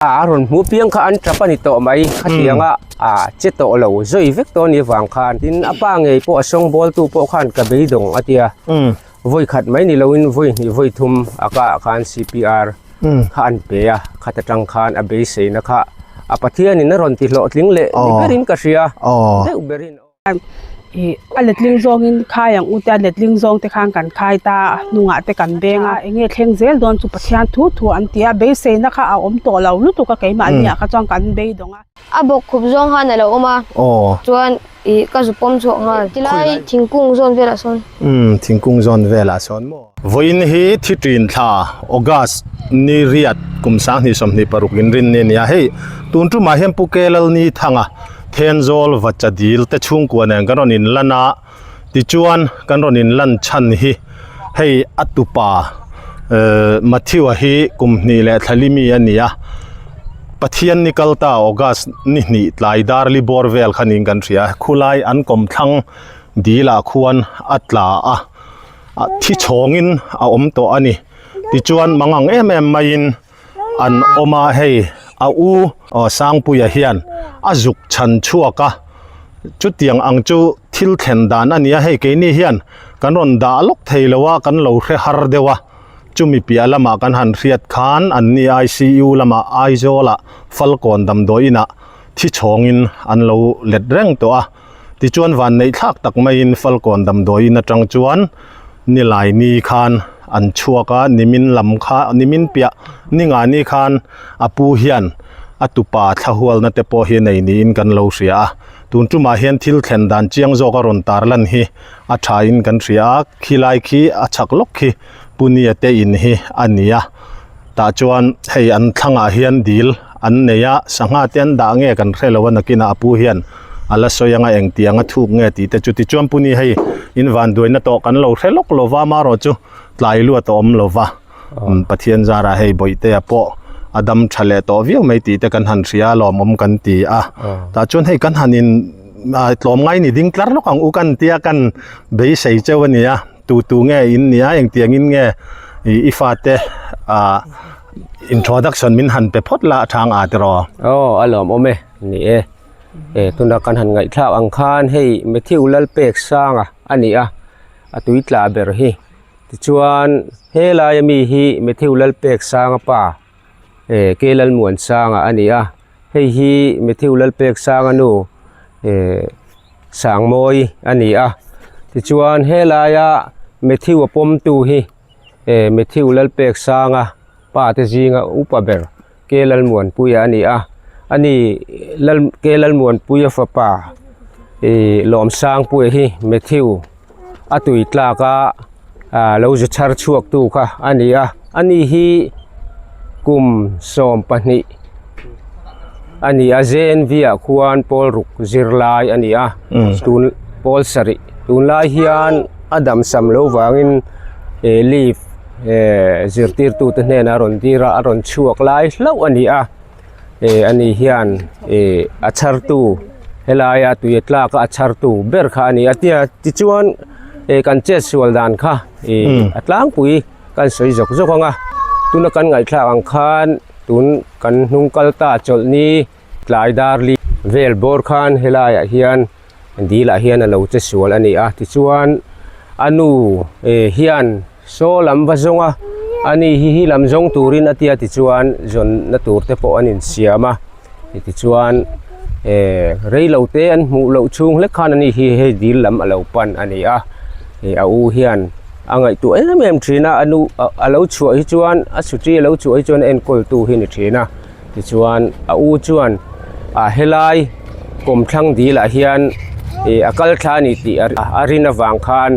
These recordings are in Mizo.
A rawn hmuh piang kha an tap a ni tawh mai khatianga a che tawh lo zawi vek tawh a nih avang khan tin a pa ngei pawh a sawngbawltu pawh khan ka beidawng a tia vawi khat mai ni loin vawi hnih vawi thum a ka ah khan C_P_R kha an pe a khat atang khan a beiseina kha a Pathianin a rawn ti hlawhtling leh ni berin ka hria deuh berin. Ih a letling zawngin khai ang u te a letling zawng te khan kan khai ta a hnungah te kan beng a eng nge thleng zel dawn chu Pathian thu thu an ti a beiseina kha a awm tawh lo lutuk a keimahni ah kha chuan kan beidawng a. A bawk khup zawng khan a lo awm a chuan ih ka zu pawm chhuah nghal tilai thingkung zawn velah sawn. Umm thingkung zawn velah sawn maw. Vawiin hi thi ṭin thla August ni riat kum 2026 in rin ni a ni a, hei tun ṭumah hian Pu Kelalni Thanga Thenzawl Vacha dil te chhungkua nen kan rawn inlan a, tichuan kan rawn inlan chhan hi hei a tupa ehh Matthew-a hi kum hnih leh thla li mi a ni a, Pathian ni kal ta August ni hnih tlai dar li bawr vel kha niin kan hria, khulai an kawmthlang dilah khuan a tla a. thi chhawngin a awm tawh a ni tichuan mangang em em maiin an awm a hei a u aw Sangpuia hian a zuk chhan chhuak a chutiang ang chu thil thlen dan a ni a hei keini hian kan rawn dah lawk thei lo a kan lo hre har deuh a chumi piah lamah kan han hriat khan an ni I_C_U lamah Aizawl ah Falkawn damdawi inah thi chhawngin an lo let reng tawh a. Tichuan vanneih thlak tak maiin Falkawn damdawiin atang chuan nilai ni khan an chhuak a, nimin lam kha nimin piah ni nga ni khan a pu hian a tupa thlahualna te pawh hi nei niin kan lo hria a. Tun tumah hian thil thlen dan chiang zawk a rawn tar lan hi a thain kan hria a, khilai khi a chhak lawk khi Punia te in hi a ni a, tah chuan hei an thlangah hian dil an nei a, sangha te an dah nge kan hre lo a nakinah a pu hian a la sawi anga engtiang a thuk nge tih te chu tichuan puni hei in van duaina tawh kan lo hre lawk lo va amaherawh chu tlai luat a awm lo va Pathian zarah hei bawihtea pawh a dam tha leh tawh viau mai tih te kan han hria a lawmawm kan ti a tah chuan hei kan han in tlawm ngai ni ding tlar lawk ang u kan tia kan beisei cheu a ni a tu tu nge in nia engtiang in nge i fate ah introduction min han pe phawt la a thang a tiraw. Aw a lawmawm e ni e. Eh tuna kan han ngaihthlak ang khan hei Matthew Lalpeksanga a ni a a tui tla ber hi tichuan helai ami hi Matthew Lalpeksanga pa eh K Lalmuansanga a ni a hei hi Matthew Lalpeksanga nu eh Sangmawi a ni a tichuan helaia Matthew a pawmtu hi eh Matthew Lalpeksanga pa te zinga upa ber. Ke Lalmuanpuia a ni a, ani Lal Ke Lalmuanpuia fapa ih Lawmsangpuia hi Matthew a tui tlak a ah lo zu chhar chhuak tu kha a ni a, ani hi kum 12 a ni a J_N_V ah khuan pawl ruk zirlai a ni a tun pawl sarih tunlai hian a damsam lo vangin eh leave. Eh zirtirtute hnenah a rawn dir a a rawn chhuak lai hlauh a ni a eh ani hian eh a chhartu helaia tui a tlak a a chhartu ber kha a ni a tia tichuan eh kan chet sual dan kha ih a tlangpui kan sawi zawk zawk ang a tuna kan ngaihthlak ang khan tun kan hnung kal ta chawlhni tlai dar li vel bawr khan helaiah hian Dil ah hian a lo che sual a ni a tichuan a nu eh hian saw lam va zawng a ani hi hi lam zawng turin a tia tichuan zawn na tur te pawh an insiam a tichuan eh rei lo te an hmuh loh chhung hlek khan ani hi hei dil lam a lo pan a ni a ih a u hian a ngaihtuah em em thin a a nu a lo chhuah hi chuan a suti a lo chhuah hi chuan a enkawl tu hi a ni thin a. Tichuan a u chuan ah helai kawmthlang dil ah hian ih a kal thla a ni tih a rin avang khan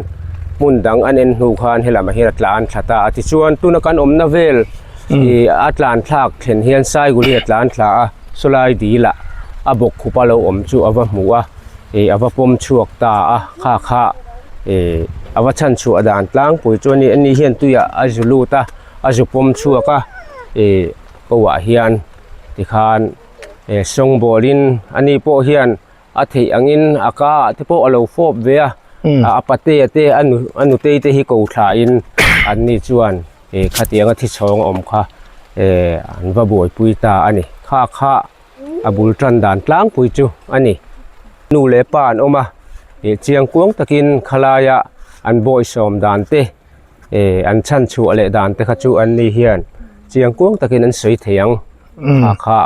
hmun dang an en hnu khan helamah hian a tlan thla ta a tichuan tuna kan awmna vel ih a tlan thlak thlen hian Saigul hi a tlan thla a sawlai dil ah a bawk khup a lo awm chu a va hmu a ih a va pawm chhuak ta a kha kha ih a va chhan chhuah dan tlangpui chu a ni ani hian tuiah a zu lut a a zu pawm chhuak a ih. Pawh hian tikhan eh sawngbawl in ani pawh hian a theih angin a ka ah te pawh a lo fawp ve a a patea te a nu a nutei te hi ko thla in an ni chuan eh khatiang a thi chhawng a awm kha. Eh an va buaipui ta a ni. Kha kha a bul tan dan tlangpui chu a ni. Nu leh pa an awm a, ih chiang kuang takin khalaia an bawisawm dan te eh an chhan chhuah leh dan te kha chu an ni hian chiang kuang takin an sawi thei ang. Kha kha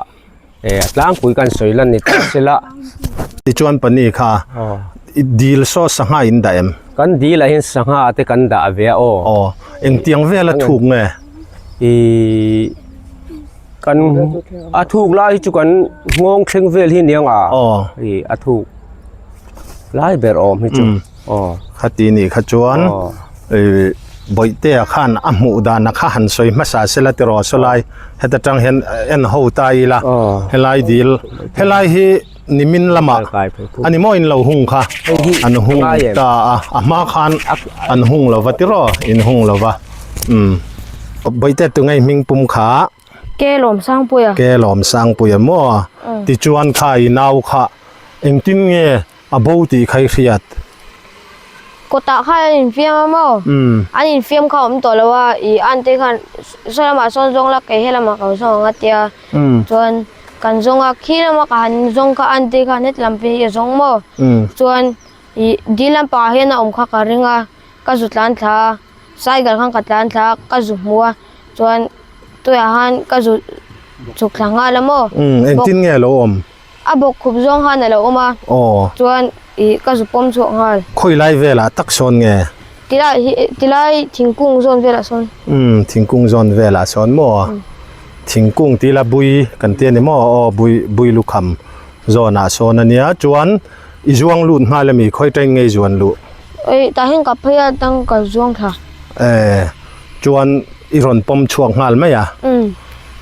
eh a tlangpui kan sawi lan ni ta se la. Tichuan pani kha i dil saw sangha in dah em? Kan dil ah hian sangha te kan dah ve a aw. Aw, engtiang vela thuk nge? Ih kan a thuk lai hi chu kan nghawng thleng vel hi aniang a. Aw. Ih a thuk lai ber awm hi chu. Aw. Khati nih kha chuan ih Bawihtea khan a hmuh dan a kha han sawi hmasa sela tiraw sawlai heta tang hian en ho ta ila helai dil helai hi nimin lamah a ni maw in lo hung kha an hung ta a a hma khan an hung lova tiraw in hung lova umm Bawihtea tunge hming pum kha. Ke Lawmsangpuia. Ke Lawmsangpuia maw tichuan kha i nau kha engtin nge A bo tih kha i hriat. Kawtah khan an infiam a maw? An infiam kha a awm tawh lo a, ih ante khan saw lamah sawn zawng la kei he lamah ka lo zawng ang a tia. Chuan kan zawng a, khi lama ka han zawng kha ante khan heti lam phei hi a zawng maw? Chuan ih dil lampangah hian a awm kha ka ring a, ka zu tlan thla a, cycle khan ka tlan thla a, ka zu hmu a, chuan tuiah khan ka zu chhuk thla nghal a maw? Engtin nge a lo awm? A bawk khup zawng khan a lo awm a. Aw. Chuan ih ka zu pawm chhuak nghal. Khawi lai velah tak sawn nge? Tilai hi tilai thingkung zawn velah sawn. Umm thingkung zawn velah sawn maw? Thingkung tila bui kan ti a ni maw? Aw bui bui lukham zawnah sawn a nia. Chuan i zuang lut nghal ami? Khawi tain nge i zuan luh? Ih tah hian ka phei a tang ka zuang thla. Eh chuan i rawn pawm chhuak nghal mai a? Umm.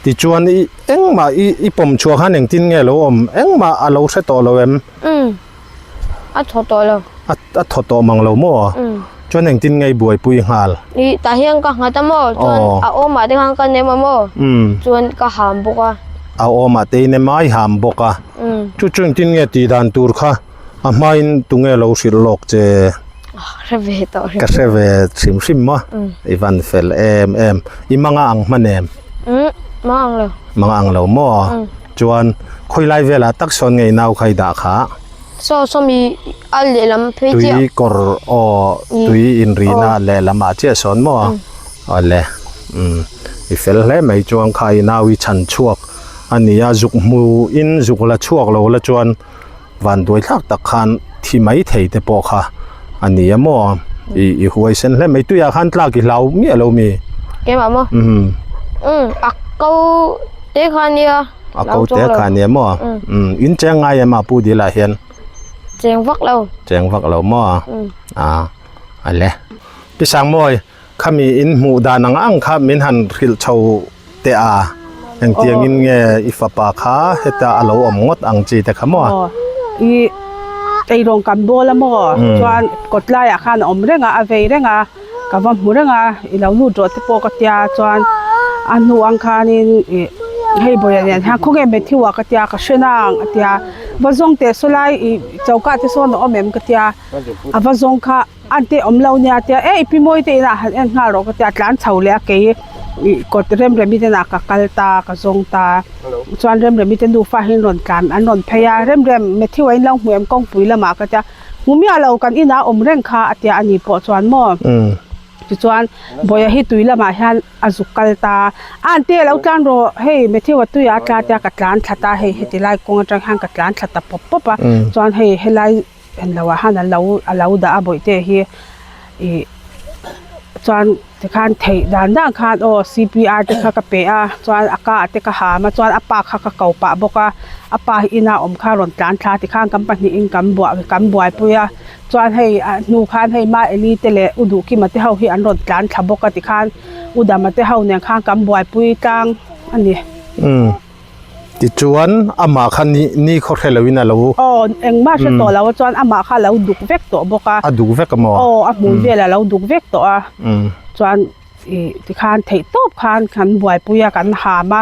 Tichuan i engmah i i pawm chhuah khan engtin nge lo awm? Engmah a lo hre tawh lo em? Umm. A thaw tawh lo. A a thaw tawh mang lo maw? Umm. Chuan engtin nge i buaipui nghal? I tah hian ka nghat a maw? Chuan a awmah te khan ka nem a maw? Umm. Chuan ka ham bawk a. A awmah te i nem a, i ham bawk a. Umm. Chu chu engtin nge tih dan tur kha a hmain tunge lo hrilh lawk che? Hre ve tawh Ka hre ve hrim hrim maw? I van fel em em. I manga ang hman em? Umm, manga ang lo. Manga ang lo maw? Chuan khawi lai velah tak sawn nge i nau kha i dah kha? Saw saw mi a lehlam phei chiah. Tui kawr aw tui inrihna lehlam ah chiah sawn maw? Awle umm i fel hle mai chuan kha i nau i chhan chhuak a nia zuk hmu in zuk la chhuak lo la chuan Van duai thlak tak khan thi mai thei te pawh kha a ni a maw? I i huai sen hle mai. Tuiah khan tlak i hlau miah lo mi? Keimah maw? Umm. Umm, a ko te kha nia. A ko te kha nia maw? Umm, in cheng ngai em a Pu Dila hian? Cheng vak lo. Cheng vak lo maw? Umm. A, a le. Pi Sangmawi, Khami in hmuh dan ang ang kha min han hrilh chho teh a, engtiangin nge i fapa kha heta a lo awm ngawt ang chi te kha maw? Aw, i eirawng kan bawl a maw? Chuan kawt laiah khan a awm reng a, a vei reng a, ka va hmu reng a, i lo lut rawh te pawh ka tia chuan a hnu ang khanin ih hei bawihah nen hian khawnge Matthew ah ka tia ka hre nang a tia, va zawng teh saw lai ih choka te sawn a awm em ka tia, a va zawng kha. An te awm lo nia tia e i pi mawi te inah han en nghal rawh ka tia tlan chho leh a kei ih kawt remremi te inah ka kal ta ka zawng ta chuan remremi te nufa hi an rawn tlan an rawn phei a remrem Matthew a in lo hmu em kawngpui lamah ka tia hmu miah lo kan inah awm reng kha a tia ani pawh chuan maw tichuan Bawia hi tui lamah hian a zuk kal ta a an te lo tlan rawh hei Matthew a tuiah a tla tia ka tlan thla ta hei heti lai kawng atang hian ka tlan thla ta pawp pawp a chuan hei helai. Englo ah khan an lo a lo dah a bawihte hi ih chuan tikhan theih dan dan khan aw C_P_R te kha ka pe a chuan a ka ah te ka ham a chuan a pa kha ka ko pah bawk a a pa hi inah awm kha rawn tlan thla tikhan kan pahnihin kan buah kan buaipui a chuan hei a hnu khan hei Maeli te leh U Duhkima te ho hi an rawn tlan thla bawk a tikhan U Dama te ho nen khan kan buaipui tlang a ni. Tichuan amah kha ni ni khaw hre loin a lo. Aw engmah hre tawh lo a chuan amah kha a lo duk vek tawh bawk a. A duk vek a maw? Aw a hmui vel a lo duk vek tawh a. Chuan ih tikhan theih tawp khan kan buaipui a kan ham a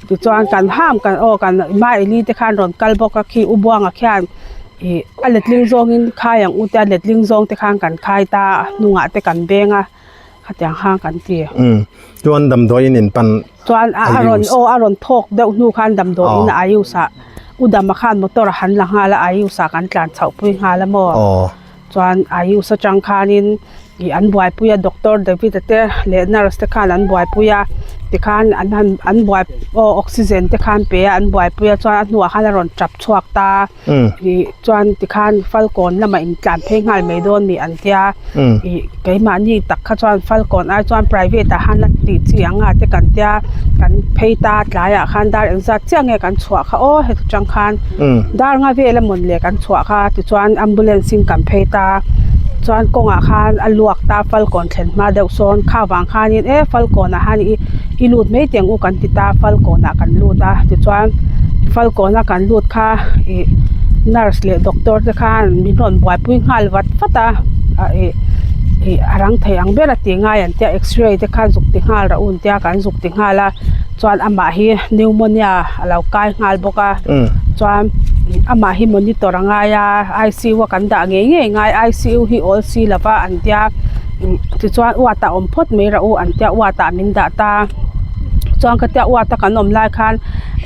tichuan kan ham kan aw kan Maeli te khan rawn kal bawk a khi U Buanga khian ih a letling zawngin khai ang u te a letling zawng te khan kan khai ta a hnungah te kan beng a. Khatiang khan kan ti. Umm chuan damdawiin in pan Chuan a a rawn aw a rawn thawk deuh hnu khan damdawiin a use ah U Dama khan motor a han la nghal a a use ah kan tlan chhoh pui nghal a maw. Chuan a use atang khanin ih an buaipui a doctor David a te leh nurse te khan an buaipui a tikhan an han an buai aw oxygen te khan pe a an buaipui a chuan a hnuah khan a rawn tap chhuak ta. Ih chuan tikhan falkawn lamah in tlan phei nghal mai dawn nih an tia ih keimahni tak kha chuan falkawn ai chuan private ah khan a tih chi ang a te kan tia kan phei ta tlaiah khan dar engzat chiah nge kan chhuah kha aw heti tang khan dar nga vel a mawn le kan chhuah kha tichuan ambulance in kan phei ta chuan kawngah khan a luak ta falkawn thlen hma deuh sawn kha vang khanin e falkawn ah khan ih i lut mai teh ang u kan ti ta falkawn ah kan lut a tichuan falkawn a kan lut kha ih nurse leh doctor te khan min rawn buaipui nghal vat vat a ah ih ih a rang thei ang ber a tih ngai an tia x-ray te kha zuk ti nghal rah u an tia kan zuk ti nghal a chuan amah hi pneumonia a lo kai nghal bawk a chuan amah hi monitor a ngai a I_C_U a kan dah ngei ngei ngai I_C_U hi awl si lova an tia tichuan uat ah awm phawt mai rah u an tia uat ah min dah ta chuan ka tia uat a kan awm lai khan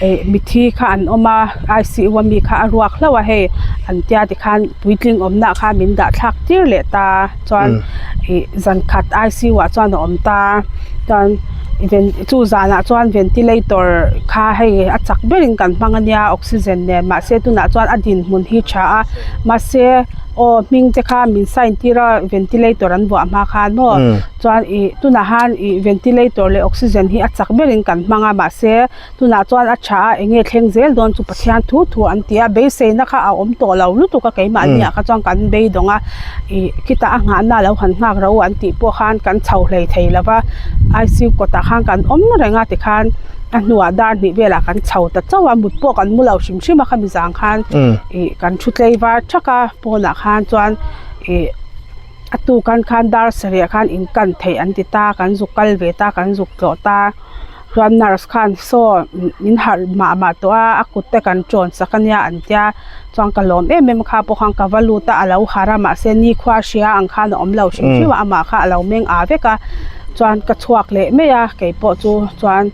ih mithi kha an awm a I_C_U a mi kha a ruak hlauh a hei an tia tikhan puitling awmna ah khan min dah thlak tir leh ta chuan ih zan khat I_C_U ah chuan a awm ta chuan chu zanah chuan ventilator kha hei a chak berin kan hmang ania oxygen nen mahse tunah chuan a dinhmun hi tha a mahse aw hming te kha min sign tir a ventilator an vuah hma khan maw chuan ih tunah han ih ventilator leh oxygen hi a chak berin kan hmang a mahse tunah chuan a tha a eng nge thleng zel dawn chu Pathian thu thu an ti a beiseina kha a awm tawh lo lutuk a keimahni ah kha chuan kan beidawng a ih khitah a nghahna lo han nghak ro an tih pawh khan kan chho hlei thei lo va I_C_U kawtah khan kan awm reng a tikhan a hnuah dar hnih velah kan chho ta chauh a mut pawh kan mu lo hrim hrim a khami zang khan ih kan thu tlei var thak a pawnah khan chuan ih a tukan khan dar sarih ah khan in kan theih an ti ta kan zuk kal ve ta kan zuk tlawh ta chuan nurse khan saw min harh mah mah tawh a a kut te kan tawn sak ania an tia chuan ka lawm em em kha pawh khan ka va lut a a lo harh a mahse nikhua hria ang khan a awm lo hrim hrim a amah kha a lo meng ah vek a chuan ka chhuak leh mai a keipawh chu chuan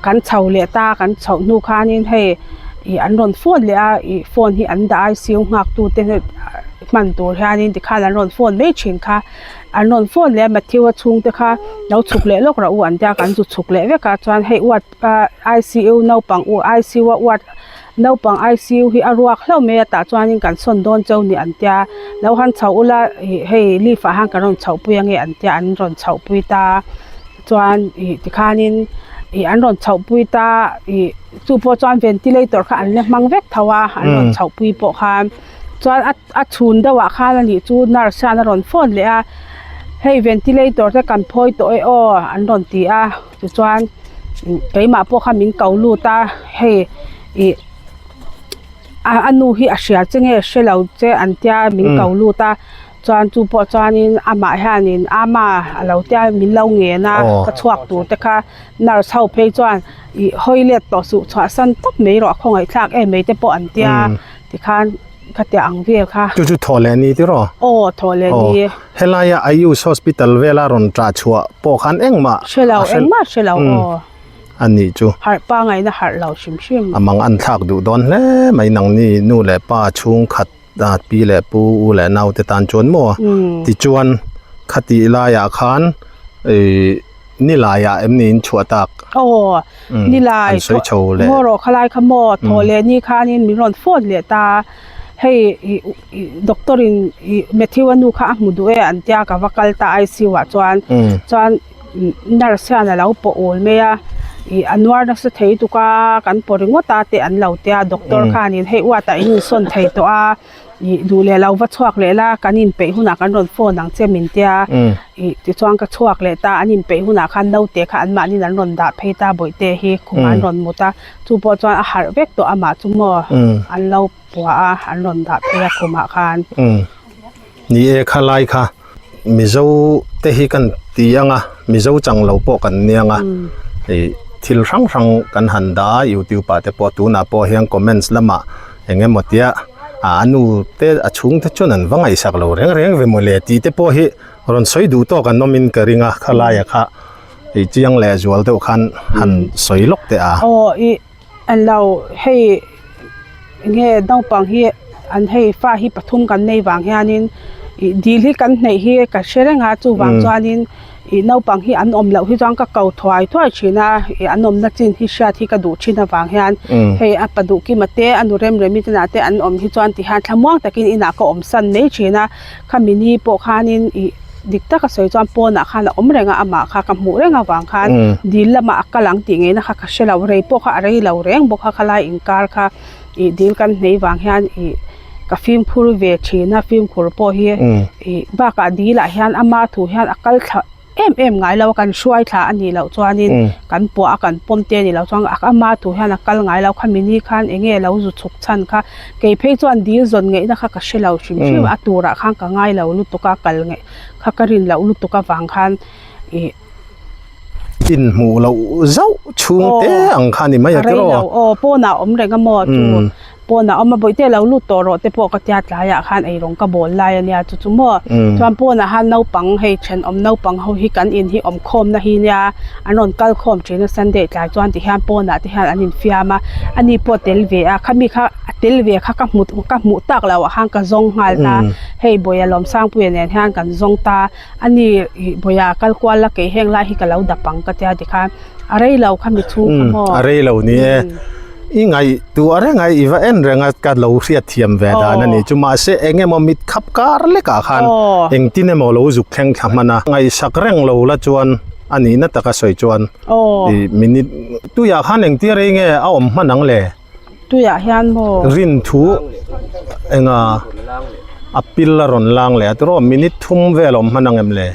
kan chho leh ta kan chhoh hnu khanin hei ih an rawn phone leh a ih phone hi an dah a I_C_U nghak tu te hman tur hianin tikhan an rawn phone mai thin kha an rawn phone leh a Matthew a chhungte kha lo chhuk leh lawk rawh u an tia kan zu chhuk leh vek a chuan hei uat I_C_U naupang u I_C_U a uat naupang I_C_U hi a ruak hlauh mai a tah chuanin kan sawn dawn cheu ni an tia lo han chhoh ula ih hei lift ah khan kan rawn chhoh pui ange an tia an rawn chhoh pui ta. Chuan ih tikhanin ih an rawn chhoh pui ta ih chu pawh chuan ventilator kha an la hmang vek tho a an rawn chhoh pui pawh khan chuan a a chhun deuh ah khan anih chu nurse hian a rawn phone leh a hei ventilator te kan phawi tawh e aw an rawn ti a tichuan keimah pawh kha min ko lut a hei ih a nu hi a hria che nge hre lo che an tia min ko lut a. Chuan chu pawh chuanin amah hianin ama a lo tia min lo ngen a ka chhuak tur te kha nurse ho phei chuan ih hawi let tawh suh chhuah san tawp mai rawh a khawngaih thlak em mai te pawh an tia tikhan khatiang ang vel kha. Chu chu thaw leh ni tiraw? Aw thaw leh ni. Aw helaia Ayush hospital vela rawn ṭah chhuah pawh khan engmah hre lo engmah hre lo aw. A nih chu. Harh pangaina harh lo hrim hrim. A mang an thlak duh dawn hle mai nangni nu leh pa chhungkhat. Pi leh pu u leh nau te tan chuan maw tichuan khatih laiah khan ih nilaiah em ni in chhuah tak aw nilai an sawi chho leh maw rawh khalai kha maw thawh leh ni khanin min rawn phone leh ta hei ih ih doctor in ih Matthew a nu kha a hmu duh e an tia ka va kal ta I_C_U ah chuan chuan. Nurse hian a lo pawh ul mai a ih a nuar nasa thei tuk a kan pawh ringawt a te an lo tia doctor khanin hei uatah in insawn thei tawh a ih duh leh lo va chhuak leh la kan inpeih hunah kan rawn phone ang che min tia ih tichuan ka chhuak leh ta an inpeih hunah khan naute kha anmahniin an rawn dah phei ta bawihte hi khumah an rawn mut a chu pawh chuan a harh vek tawh amah chu maw an lo puah a an rawn dah phei a khumah khan. Ni e khalai kha. Mizo te hi kan ti ang a, Mizo chang lo pawh kan ni ang a, ih thil hrang hrang kan han dah a youtube ah te pawh tunah pawh hian comments lamah eng emaw tia a nu te a chhung te chuan an va ngaihsak lo reng reng ve mawle tih te pawh hi. Rawn sawi duh tawk an awmin ka ring a, khalaia kha i chiang leh zual deuh khan han sawi lawk teh a. Aw i an lo hei enge naupang hi an hei fa hi pathum kan nei vang hianin ih dil hi kan hneih hi ka hre reng a chuvang chuanin ih naupang hi an awm loh hi chuan ka ko thuai thuai thin a ih an awmna chin hi hriat hi ka duh thin avang hian hei a pa duh kima te a nu rem remi te nah te an awm hi chuan tihian thlamuang takin inah ka awm san mai thin a. Khami ni pawh khanin ih dik taka sawi chuan pawnah khan a awm reng a, amah kha ka hmuh reng avang khan dil lamah a kal ang tih ngeina kha ka hre lo, rei pawh kha a rei lo reng bawk a, khalai inkar kha ih dil kan hnei vang hian ih ka fimkhur ve thin a, fimkhur pawh hi ih bakah dilah hian ama thu hian a kal thla. em em ngai lo a kan hruai thla a nih loh chuanin kan puah a kan pawm te a nih loh chuan ama thu hian a kal ngai lo khami ni khan eng nge lo zu chhuk chhan kha kei phei chuan dil zawn ngeihna kha ka hre lo hrim hrim a turah khan ka ngai lo lutuk a kal ngeih kha ka rin loh lutuk avang khan ih. Inhmuh loh zauh chhung te ang kha a ni mai a tiraw? A rei lo aw pawnah a awm reng a maw chu. Pawnah awm a bawihte lo lut tawh rawh te pawh ka tia tlaiah khan eirawng ka bawl lai a nia chu chu maw. Chuan pawnah khan naupang hei thenawm naupang ho hi kan in hi awm khawmna hi nia an rawn kal khawm thin a Sunday tlai chuan ti hian pawnah te hian an infiam a ani pawh tel ve a khami kha a tel ve kha ka hmu ka hmuh tak loh ah khan ka zawng nghal ta hei Bawia Lawmsangpuia nen hian kan zawng ta ani ih Bawia kal kual la kei heng lai hi ka lo dap ang ka tia tikhan a rei lo khami chhung kha maw. A rei lo ni e. I ngaihtuah reng a, i va en reng a, ka lo hriat thiam ve dan a ni chu. Mahse, eng emaw mit khap kar lekah khan engtin emaw lo zuk thleng thla hman a. Ngaihsak reng lo la chuan a nihna taka sawi chuan i minute tuiah khan engtia rei nge a awm hman ang le? Tuiah hian maw? Rin thu enga a pil a rawn lang leh a tiraw minute thum vel a awm hman ang em le?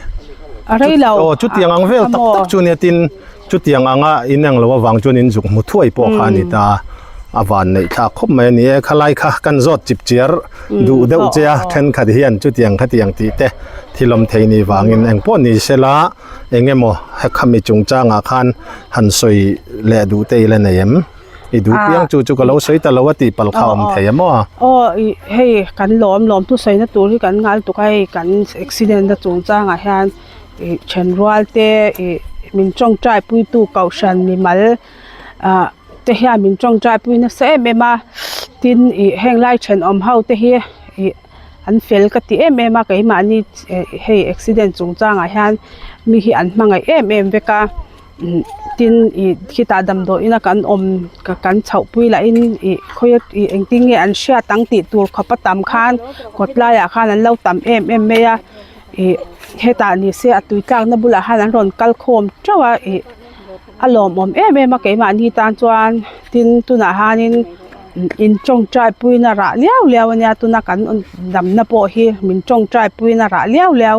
A rei lo. Aw chutiang ang vel tak tak chu nia tin. Chutiang anga ineng lo avang chuan in zuk hmu thuai pawh kha a ni ta. A van neih thlak khawp mai a ni e. Khalai kha kan zawt chip chiar duh deuh che a, thenkhat hian chutiang khatiang tih te thil awm thei ni vangin eng pawh ni sela eng emaw hekhami chungchangah khan han sawi leh duh te ila nei em? I duh piang chu chu ka lo sawi ta lo a tih palh kha a awm thei a maw? Aw ih hei kan lawm lawm thusawi na tur hi kan ngal tuk a hei kan accident na chungchangah hian. Ih thenrual te ih min tawngtai puitu kohhran mimal ah te hian min tawngtai pui nasa em em a tin ih heng lai thenawm ho te hi ih an fel ka ti em em a keimahni hei accident chungchangah hian mi hi an hmangaih em em vek a tin ih khitah damdawiin a kan awm kan chhoh pui lahin ih khawi ih engtin nge an hriat ang tih tur khawp a tam khan kawt laiah khan an lo tam em em mai a. Ih hetah ni se a tui tlakna bulah hian an rawn kal khawm teuh a ih a lawmawm em em a keimahni tan chuan tin tunah hianin in tawngtai puina rah liau liau ania tuna kan damna pawh hi min tawngtai puina rah liau liau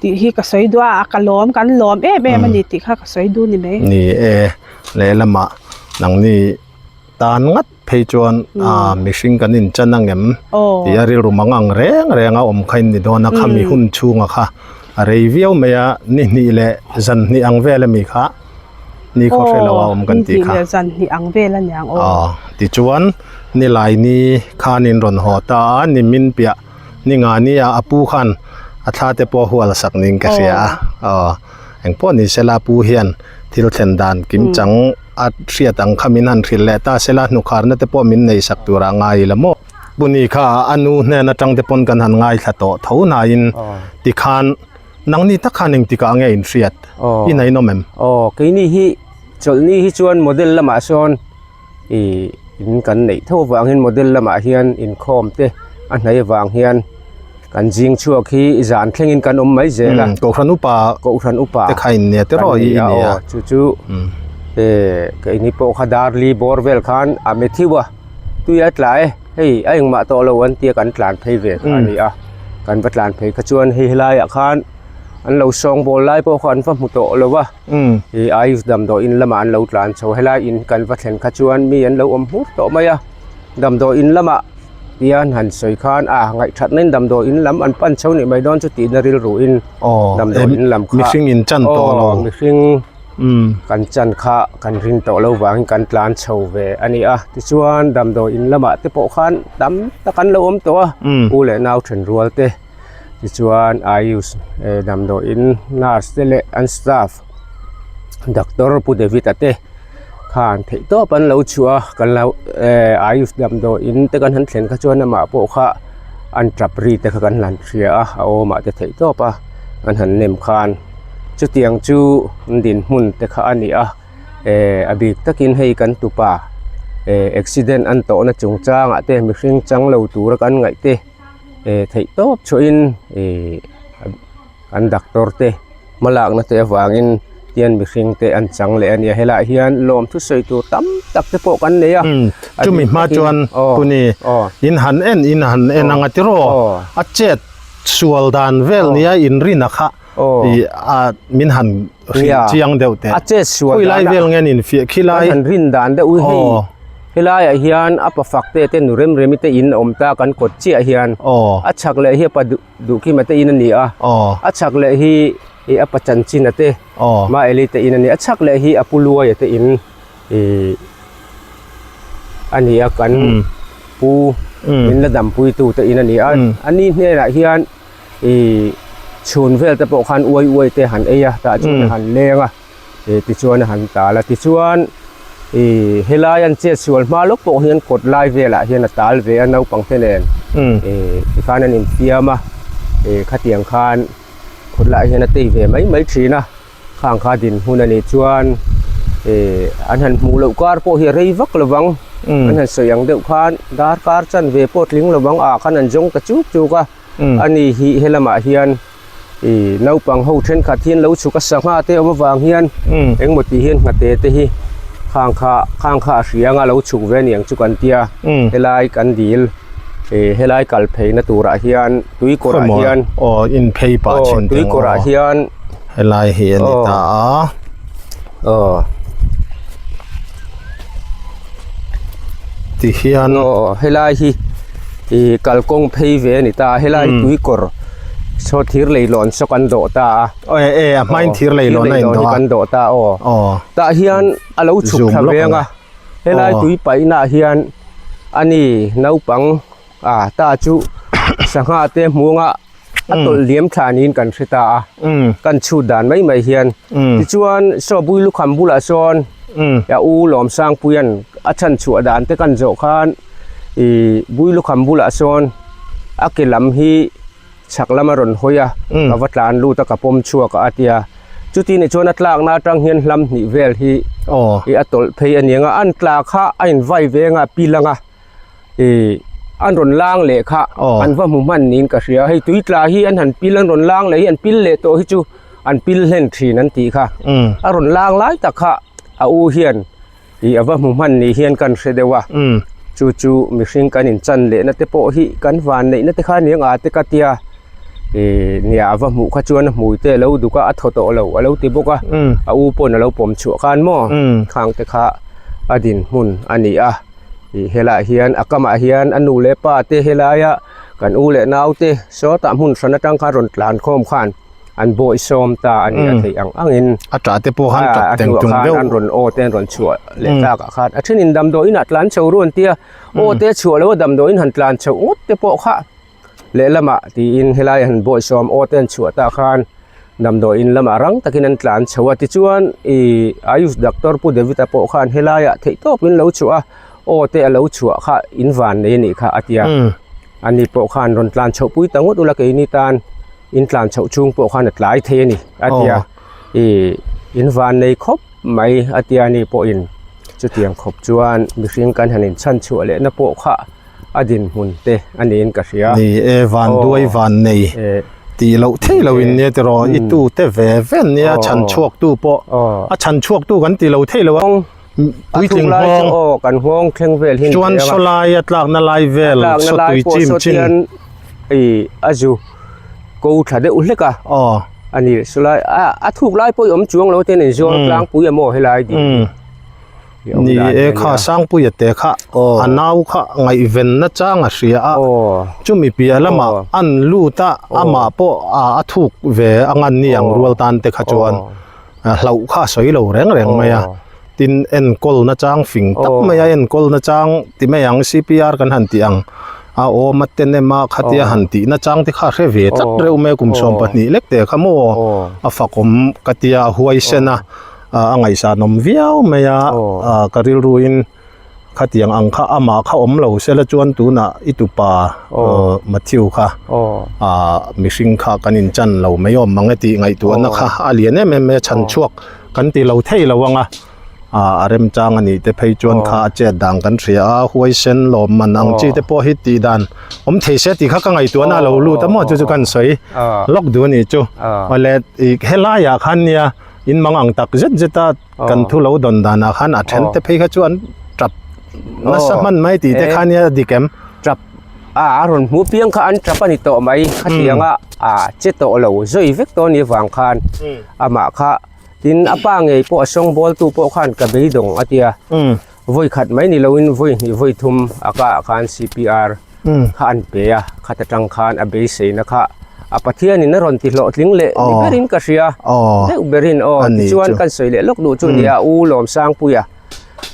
tih hi ka sawi duh a ka lawm kan lawm em em a ni tih kha ka sawi duh ni mai. Ni e lehlamah nangni. Tan ngat phei chuan ah mihring kan inchan ang em tih a rilru mang ang reng reng a awm kha in ni dawn a khami hun chhunga kha a rei viau mai a ni hnih leh zan hnih ang vel ami kha ni khaw hre lo a awm kan tih kha aw tichuan nilai ni khan in rawn haw ta a ni min piah ni nga ni a a pu khan a thla te pawh a hual sak niin ka hria a aw engpawh ni sela pu hian thil thlen dan kim chang a hriat ang kha min han hrilh leh ta sela hnukharna te pawh min nei sak turah ngai ila maw. Puni kha a nu hnen atang te pawn kan han ngaithla tawh tho hnaiin tikhan nangni tak khan engtikah nge in hriat i nainawm em? Aw keini hi chawlhni hi chuan model lamah sawn ih in kan neih tho avangin model lamah hian inkhawm te a hnai avang hian Kan zing chhuak hi zan thlengin kan awm mai zel a. Kohhran upa Kohhran upa te kha in nia te rawh i nia. Chu chu e keini pawh kha darli bawr vel khan a Matthew a tui a tla e hei a engmah tawh lo an tia kan tlan phei ve kha a ni a. Kan va tlan phei kha chuan hei helaiah khan an lo sawngbawl lai pawh kha an va hmu tawh lo a. I Ayush damdawiin lamah an lo tlan chho helai in kan va thlen kha chuan mi an lo awm hmur tawh mai a. Damdawiin lamah. Tian han sawi khan a ngaihthatna in damdawi in lam an pan chho nih mai dawn chu tihna rilru in damdawi in lam kha mihring in chan tawh lo mihring kan chan kha kan rin tawh lo vangin kan tlan chho ve a ni a tichuan damdawi in lamah te pawh khan tam tak an lo awm tawh a u leh nau then rual te. Tichuan Ayush damdawiin nurse te leh an staff doctor Pu David a te khan theih tawp an lo chhuah a kan lo ehh Ayush damdawiin te kan han thlen kha chuan amah pawh kha an tap ri te kha kan han hria a a awmah te theih tawp a an han nem khan chutiang chu an dinhmun te kha a ni a. Eh a bik takin hei kan tupa eh accident an tawhna chungchangah te mihring chang lo tura kan ngaih te eh theih tawp chhuahin eh an doctor te hma lakna te avangin tian mihring te an chang leh a nia helaiah hian lawm thusawi tur tam tak te pawh kan nei a chumi hma chuan kuni in han en in han en anga tiraw a chet sual dan vel nia inrina kha. Aw. I a min han hrilh chiang deuh teh. A chet sual dan. Khawilai vel nge nin fiah khilai. Kan han rin dan deuh hi hei. Helai ah hian a pa fak te te nu rem remi te in a awm ta kan kawt chiah hian. Aw. A chhak leh hi a pa duh duhkima te in a ni a. Aw. A chhak leh hi i a pa chanchina te. Aw. Ma Eli te in a ni. A chhak leh hi a pu Luaia te in i a ni a kan pu min la dampui tu te in a ni a. A ni hnenah hian. Ih chhun vel te pawh khan uai uai te han ei a tah chuan a han leng a ih tichuan a han tal a tichuan ih helai an chet sual hma lawk pawh hian kawt lai velah hian a tal ve a naupang te nen ih tikhan an infiam a ih khatiang khan khawt lai hian a tei ve mai mai thin a khang kha dinhmun a nih chuan ih an han hmuh loh kar pawh hi a rei vak lo vang an han sawi ang deuh khan darkar chanve pawh tling lo vang ah khan an zawng ta chuk chuk a. A ni hi helamah hian ih naupang ho thenkhat hian lo chhuk a sangha te awm avang hian engmaw tih hian nghate te hi khang kha khang kha a hria anga lo chhuk ve aniang chu kan tia helai kan dil ih helai kal phei na turah hian tui kawrah hian aw in phei pah thin tui kawrah hian helai hi a ni ta a aw ti hian aw helai hi ih kalkawng phei ve a ni ta a helai tui kawr saw thir leilawn saw kan dawh ta a aw e e a hmain thir leilawn a indawh a kan dawh ta aw aw tah hian a lo chhuk thla ve ang a helai tui paihna ah hian ani naupang a ta chu sangha te hmuanga a tawlh liam thla niin kan hre ta a kan chhut dan mai mai hian tichuan saw bui lukham bulah sawn a u Lawmsangpuia'n a chhan chhuah dan te kan zawh khan ih bui lukham bulah sawn a ke lam hi chhak lam a rawn hawi a ka va tlan lut a ka pawm chhuak a a tia chuti nih chuan a tlakna atang hian hlam hnih vel hi ih a tawlh phei a ni ang a an tla kha a invai ve anga pil anga. Ih an rawn lang leh kha an va hmu hman niin ka hria hei tui tla hi an han pil an rawn lang leh hi an pil leh tawh hi chu an pil hlen thin an tih kha a rawn lang lai tak kha a u hian ih a va hmu hman ni hian kan hre deuh a chu chu mihring kan inchan lehna te pawh hi kan van neihna te kha aniang a te ka tia ih nia a va hmuh kha chuan a hmui te a lo duk a a thaw tawh lo a lo ti bawk a a u pawn a lo pawm chhuah khan maw khang te kha a dinhmun a ni a. Ih helaiah hian a kamah hian a nu leh pa te helaia kan u leh nau te sawtah hmun hran atang khan rawn tlan khawm khan an bawih sawm ta a ni a theih ang angin a tah te pawh khan tap teng tung deuh an rawn aw te an rawn chhuah leh tlak ah khan a thenin damdawiin ah tlan chho ruan tia aw te chhuah lo a damdawiin han tlan chho ngawt te pawh kha Lehlamah tiin helai han bawihsawm aw te an chhuah tah khan damdawiin lamah rang takin an tlan chho a tichuan ih Ayush doctor Pu David a pawh khan helaiah theih tawpin lo chhuah a aw te a lo chhuah kha in van nei a nih kha a ti a ani pawh khan rawn tlan chhoh pui ta ngawt ula keini tan in tlan chhoh chhung pawh khan a tlai thei a ni a ti a ih in van nei khawp mai a ti a ni pawhin chutiang khawp chuan mihring kan han inchhan chhuah lehna pawh kha. a dinhmun te a niin ka hria. Ni e van duai van nei tih loh thei lo in nia tiraw i tu te ve ve nia chhan chhuak tu pawh a chhan chhuak tu kan ti lo thei lo a puitling nghawng aw kan nghawng thleng vel hi chuan saw lai a tlakna lai vel saw tui chim chin i a zu ko tha deuh hlek a aw ani saw lai a thuk lai pawh i awm chuang lo ten in zuang tlangpui a maw helai ding Ni e kha Sangpuia te kha a nau kha ngaihvenna chang a hria a, chumi piah lamah an lut a, amah pawh a thuk ve a ngan ni ang rual tan te kha chuan hlauh kha a sawi lo reng reng mai a, tin enkawlna chang fing tak mai a, enkawlna chang ti mai ang CPR kan han tih ang. A awm a ten em a khatia han tih na chang te kha a hre ve tlat reuh mai a kum 12 lek te kha maw a fakawm ka tia a huaisen a a ngaihsanawm viau mai a ka rilru in khatiang ang kha amah kha awm lo sela chuan tunah i tupa Matthew kha mihring kha kan inchan lo mai awm mang e tih ngaihtuahna kha a lian em em mai a chhanchhuak kan ti lo thei lo ang a. Ah a remchang a nih te phei chuan kha a chet dan kan hria a huaisen lawm man ang chi te pawh hi tih dan awm thei se tih kha ka ngaihtuah na a lo lut a maw chu chu kan sawi lawk duh a nih chu awle ih helai ah khan nia in mang ang tak zet zet a kan thu lo dawn dan ah khan a then te phei kha chu an tap nasa hman mai tih te kha nia dik em tap a a rawn hmuh piang kha an tap a ni tawh mai khatiang a ah che tawh lo zui vek tawh a nih vang khan amah kha. Tin, a pa ngei pawh a sawngbawltu pawh khan ka beidawng a tia. Vawi khat mai ni loin vawi hnih vawi thum a ka ah khan CPR kha an pe a, khat atang khan a beiseina kha a Pathianin a rawn ti hlawhtling leh ni berin ka hria. Deuh berin aw tichuan kan sawi leh lawk duh chu nia U Lawmsangpuia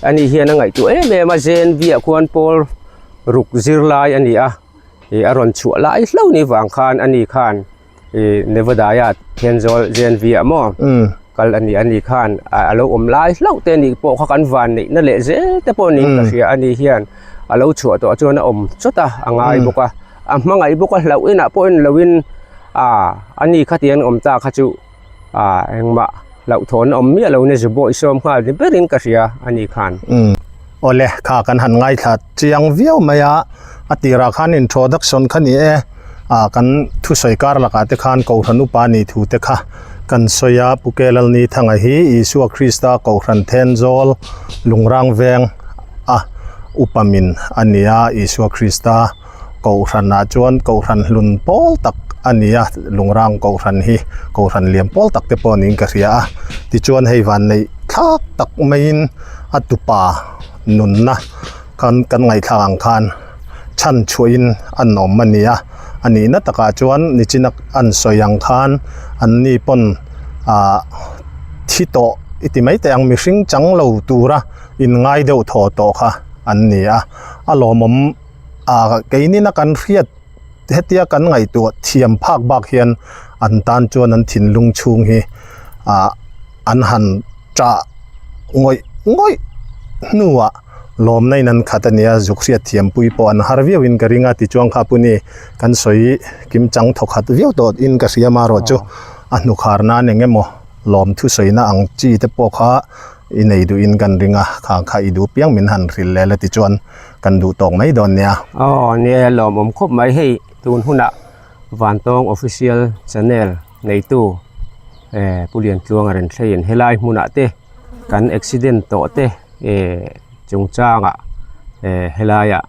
ani hian a ngaihtuah em em a, JNV ah khuan pawl ruk zirlai a ni a, ih a rawn chhuah lai hlauh ni vang khan ani khan. Ih Nevadaya Thenzawl JNV ah maw kal a ni a ni khan a lo awm lai hlauh te anih pawh kha kan van neih na leh zel te pawh niin ka hria a ni hian a lo chhuah tawh chuan a awm chawt a a ngai bawk a a hmangaih bawk a hlauh inah pawh en loin ah a ni khatiang awm ta kha chu ah engmah hlauhthawn a awm miah lo in a zu bawih sawm nghal ni berin ka hria a ni khan. Awle kha kan han ngaithla chiang viau mai a, a tirah khan introduction kha ni e, ah kan thusawi kar lakah te khan Kohhran upa nih thu te kha kan sawi a, Pu Kelalni Thanga hi Isua Krista Kohhran Thenzawl Lungrang veng a upa min a ni a, Isua Krista Kohhranah chuan Kohhran hlun pawl tak a ni a, Lungrang Kohhran hi Kohhran lian pawl tak te pawh niin ka hria a, tichuan hei vanneih thlak tak maiin a tupa nunna khan kan ngaihthlak ang khan chhan chhuahin an awm a ni a, a nihna takah chuan nichina an sawi ang khan an ni pawn ah thi tawh i ti mai teh ang mihring chang lo tura inngai deuh thaw tawh kha an ni a, a lawmawm ah keinin a kan hriat hetia kan ngaihtuah thiam phak bak hian an tan chuan an thinlung chhung hi ah an han ṭah ngawih ngawih hnuah lawmna in an khat a nia zuk hriat thiampui pawh an har viau in ka ring a tichuan kha puni kan sawi kim chang thaw khat viau tawh in ka hria marawh chu a hnukhar nan eng emaw lawm thusawi na ang chi te pawh kha i nei duh in kan ring a kha kha i duh piang min han hrilh leh la tichuan kan duh tawk mai dawn nia. Aw nia lawmawm khawp mai hei tun hunah Vantawng Official Channel neitu eh Pu Liantluanga rawn thleng helai hmunah te kan accident tawh te eh chungchangah eh helaiah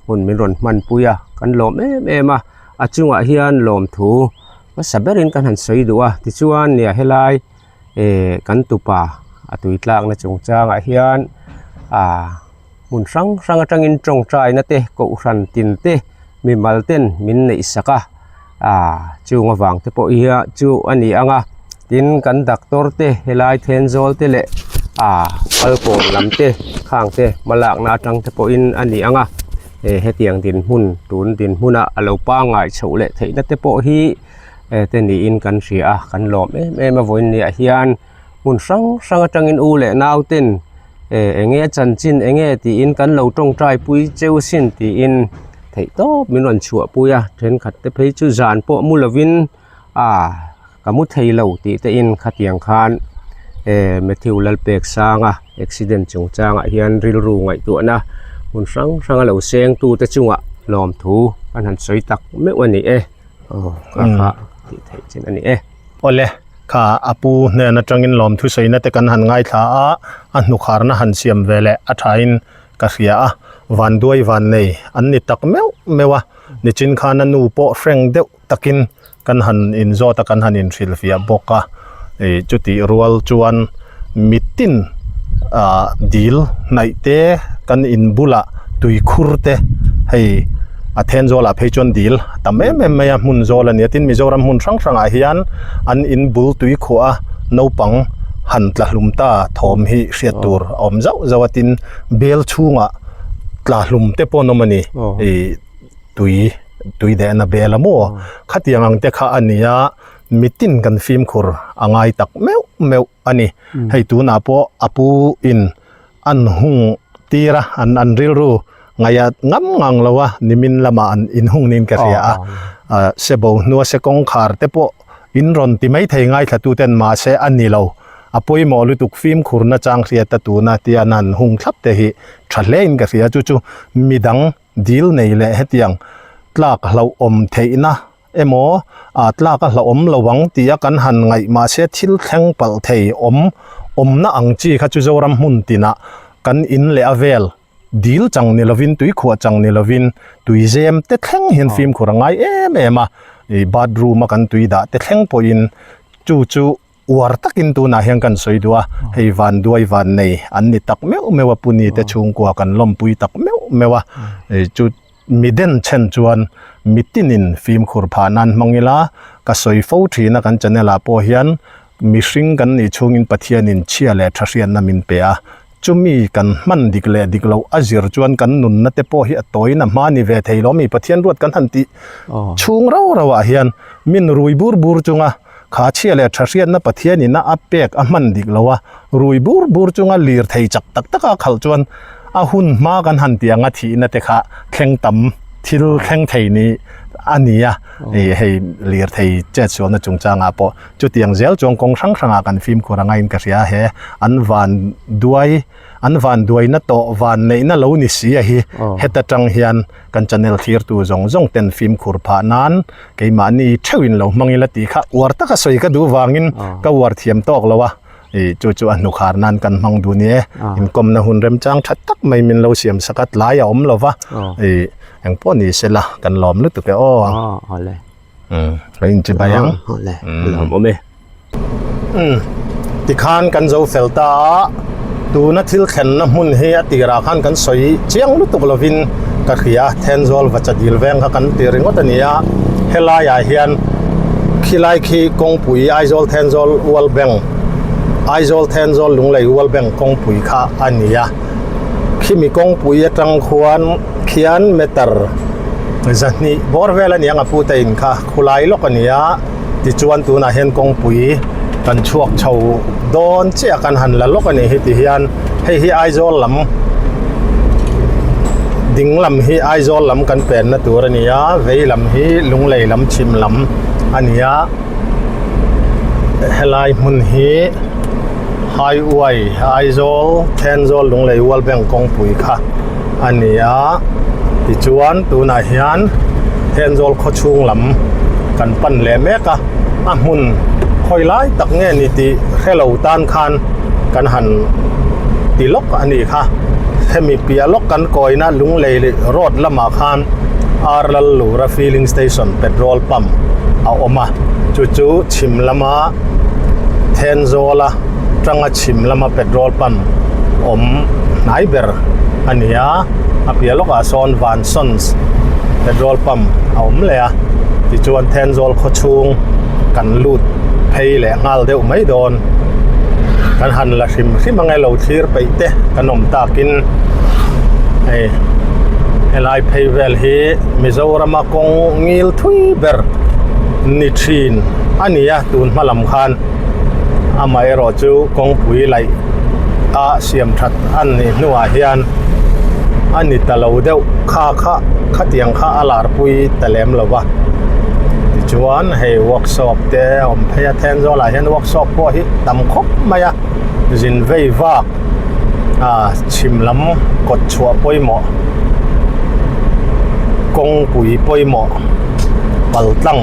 hmun min rawn hmanpui a kan lawm em em a a chungah hian lawmthu hmasa berin kan han sawi duh a tichuan nia helai eh kan tupa a tui tlakna chungchangah hian ah hmun hrang hrang atangin tawngtaina te kohhran tin te mimal ten min neih sak a ah chung avang te pawh hi chu a ni ang a tin kan doctor te helai Thenzawl te leh ah Falkawn lam te khang te hmalakna atang te pawhin a ni ang a eh hetiang dinhmun tun dinhmuna a lo pangngai chhoh leh theihna te pawh hi eh te niin kan hria a kan lawm em em a vawiin ni ah hian hmun hrang hrang atangin u leh nau ten eh eng nge chanchin eng nge tiin kan lo tawngtai pui cheu sin tiin theih tawp min rawn chhuah pui a thenkhat te phei chu zan pawh mu lovin ah ka mu thei lo tih te in khatiang khan eh Matthew Lalpeksanga accident chungchangah hian rilru ngaihtuahna hmun hrang hrang a lo seng tu te chungah lawmthu an han sawi tak meuh a ni e aw kha kha tih theih chin a ni e. Awle. Kha a pu hnen atangin lawmthu sawiina te kan han ngaithla a, a hnukharna han siam ve leh a thain ka hria a, vanduai vannei an ni tak meuh meuh a, nichin khan a nu pawh hreng deuh takin kan han inzawt a, kan han inhrilhfiah bawk a, ih chutih rual chuan mitin ah dil hnaih te kan in bulah tuikhur te hei a then zawlah phei chuan dil a tam em em mai a hmun zawl a ni a tin Mizoram hmun hrang hrangah hian an in bul tuikhuah a naupang han tla hlum ta thawm hi hriat tur a awm zauh zauh a tin bel chhungah tla hlum te pawh an awm a ni ih. tui tui dehna bel a maw khatiang ang te kha a ni a mitin kan fimkhur a ngai tak meuh meuh a ni hei tunah pawh a pu in an hung tir a an an rilru ngaih a ngam ngang lo a nimin lamah an inhung niin ka hria a ah se bo hnua se kawngkhar te pawh in rawn ti maithei ngaithla tu ten mahse a ni lo a pawimawh lutuk fimkhur nachang hriat a tuna tia an han hung thlap te hi tha hle in ka hria chu chu midang dil nei leh hetiang tlak hlauhawm theihna emaw ah tlak a hlauhawm lo ang tia kan han ngaih mahse thil thleng palh thei awm awmna ang chi kha chu Zoram hmun tinah kan in leh a vel dil chang ni lovin tui khuah chang ni lovin tui zem te thleng hian fimkhur a ngai em em a ih bathroom a kan tui dah te thleng pawhin chu chu Uar takin tunah hian kan sawi duh a, hei van duai van nei an ni tak meuh meuh a, Puni te chhungkua kan lawmpui tak meuh meuh a, chu mi den chhen chuan mitinin fimkhur phah nan hmang ila, ka sawi fo thin a kan channel ah pawh hian mihring kan nih chhungin Pathianin chhia leh tha hriatna min pe a, chumi kan hman dik leh dik loh a zir chuan kan nunna te pawh hi a tawiin a hma ni ve thei lo mi Pathian ruat kan han tih chhung rau rau ah hian min rui bur bur chunga Kha chhia leh tha hriatna Pathian ina a pek a hman dik lo a, rui bur bur chunga lir thei chak tak taka khalh chuan a hun hma kan han tih anga thihna te kha thleng tam thil thleng thei ni a ni a, ih hei lir thei chet sualna chungchangah pawh chutiang zel chuan kawng hrang hrangah kan fimkhur anga in ka hria he an van duai an van duaina tawh van neihna lo ni si a hi heta tang hian kan channel thlirtu zawng zawng ten fimkhur phah nan Keimahni theuhin lo hmang ila tih kha uar taka sawi ka duh vangin ka uar thiam tawk lo a, ih chu chu a hnukhar nan kan hmang duh ni e, inkawmna hun remchang tha tak mai min lo siam sak a, tlai a awm lo va, ih engpawh ni se la kan lawm lutuk e aw. Umm ka inchi bai ang. Lawm awm e. Umm tikhan kan zo fel ta a, tuna thil thlenna hmun hi a tirah khan kan sawi chiang lutuk lovin ka hria a, Thenzawl Vacha dil veng kha kan ti ringawt a ni a, helaiah hian khilai khi kawngpui Aizawl Thenzawl World Bank Aizawl Thenzawl Lunglei World Bank kawngpui kha a ni a, khimi kawngpui atang khuan khian meter zahnih bawr vel a ni ang a pute in kha khulai lawk a ni a. Tichuan tunah hian kawngpui kan chhuak chho dawn chiah kan han la lawk a nih hi ti hian hei hi Aizawl lam ding lam hi Aizawl lam kan penna tur a ni a vei lam hi Lunglei lam chhim lam a ni a helai hmun hi Highway Aizawl Thenzawl Lunglei World Bank kawngpui kha a ni a tichuan tunah hian Thenzawl khawchhung lam kan pan leh mek a a hmun khawi lai tak nge ni tih hre lo tan khan kan han ti lawk a nih kha hemi piah lawk kan kawina Lunglei road lamah khan Arlallura filling station petrol pump a awm a chu chu chhim lama Thenzawla tanga chhim lama petrol pump awm hnai ber a ni a a piah lawkah sawn Vansons petrol pump a awm leh a tichuan Thenzawl khaw chhung kan lut phei leh nghal deuh mai dawn kan han la hrim hrim ang e lo thlir peih te kan awm takin hei helai phei vel hi Mizorama kawng ngil thui ber ni thin a ni a tun hma lam khan amaherawh chu kawngpui laih a siam that a nih hnuah hian a ni ta lo deuh kha kha khatiang kha a larpui ta lem lo va tichuan hei workshop te a awm phei a Thenzawl ah hian workshop pawh hi tam khawp mai a zin vei vak ah chhim lam kawt chhuah pawimawh kawngpui pawimawh pal tlang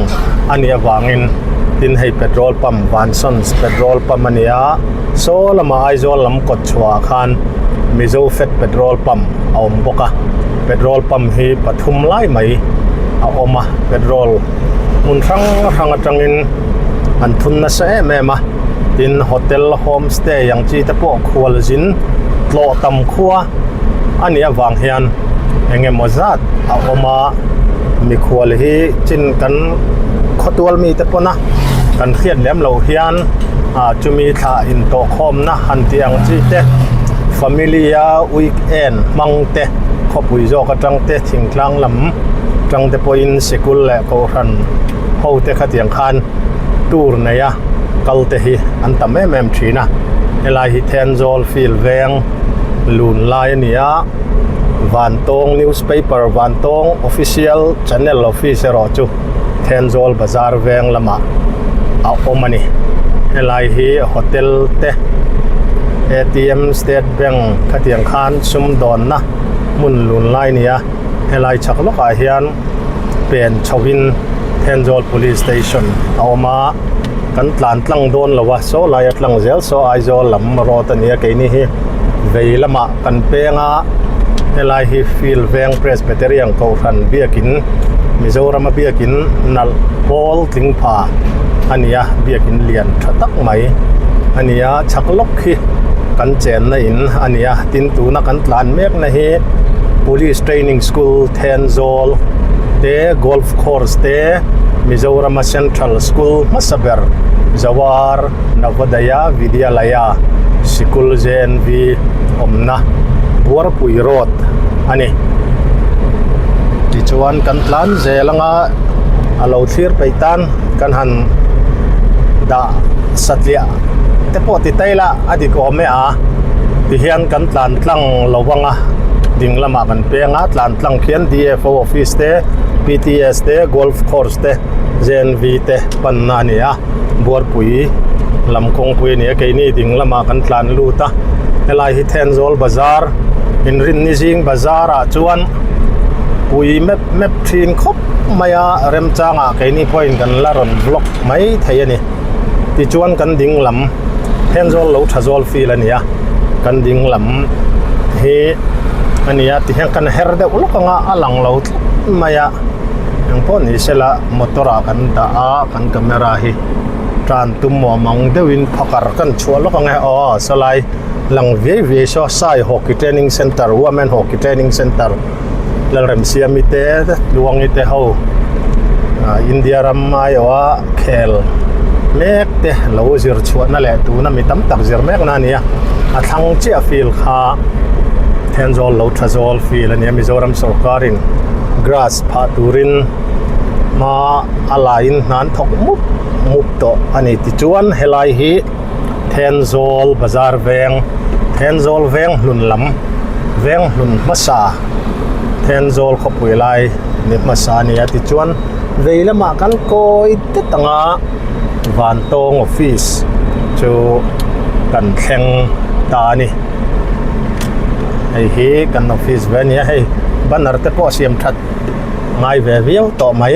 a nih avangin tin hei petrol pump Vansons petrol pump a ni a. Saw lamah Aizawl lam kawt chhuahah khan Mizo Fed petrol pump a awm bawk a, petrol pump hi pathum lai mai a awm a, petrol hmun hrang hrang atangin an thun nasa em em a, tin hotel home stay ang chi te pawh khual zin tlawh tam khua a nih avang hian eng emaw zat a awm a, mikhual hi chin kan khawtual mite pawn a kan hriat lem loh hian. ah chumi thla intawh khawmna han tih ang chi te family a weekend hmang te khawpui zawk atang te thingtlang lam. Atang te pawhin sikul leh kohhran ho te khatiang khan tour nei a kal te hi an tam em em thin a helai hi Thenzawl field veng lun lai a ni a Vantawng newspaper Vantawng official channel office erawh chu Thenzawl bazar veng lamah a awm a ni helai hi hotel te A_T_M state bank khatiang khan sumdawnna hmun lun lai a ni a. Helai chhak lawkah hian pen chhoin Thenzawl Police Station a awm a, kan tlan tlang dawn lo a, saw laia tlang zel saw Aizawl lam road a ni a, keini hi vei lamah kan peng a, helai hi Field Veng Presbyterian Kohhran biakin Mizorama biakin nalh pawl tling pha a ni a, biakin lian tha tak mai a ni a, chhak lawk hi kan chenna in a ni a, tin tuna kan tlan mekna hi. Police Training School Thenzawl te Golf Course te Mizorama Central School hmasa ber Jawar Navodaya Vidyalaya Sikul JNV awmna Buarpui Road a ni. Tichuan kan tlan zel anga a lo thlir peih tan kan han dah satliah te pawh ti tai la a dik awm e a tihian kan tlan tlang lo vang a ding lamah kan peng a tlan tlang khian D_F_O office te P_T_S te golf course te J_N_V te panna a ni a buarpui lam kawngpui a ni a keini ding lamah kan tlan lut a helai hi Thenzawl bazar inrinni zing bazar ah chuan pui mep mep thin khawp mai a remchangah keini pawhin kan la rawn vlog mai thei a ni tichuan kan ding lam Thenzawl lo tha zawl feel a ni a kan ding lam hi a ni a tihian kan her deuh lawk anga a lang lo tlat mai a engpawh ni sela motor ah kan dah a kan camera hi tan tum awm ang deuhin phakar kan chhuah lawk ang e aw sawlai lang viai viai saw sai hockey training center women hockey training center Lalremsiami te Tluangi te ho ah India ram aiawha khel mek te lo zir chhuahna leh tuna mi tam tak zir mek na a ni a a thlang chiah field kha Thenzawl lo tha zawl field a ni a Mizoram sawrkarin grass phah turin hma a laiin hna an thawk mup mup tawh a ni tichuan helai hi Thenzawl bazar veng Thenzawl veng hlun lam veng hlun hmasa Thenzawl khawpui lai ni hmasa a ni a tichuan vei lamah kan kawi det ang a Vantawng office chu kan thleng ta a ni hei hi kan office ve a ni a hei banner te pawh siam that ngai ve viau tawh mai.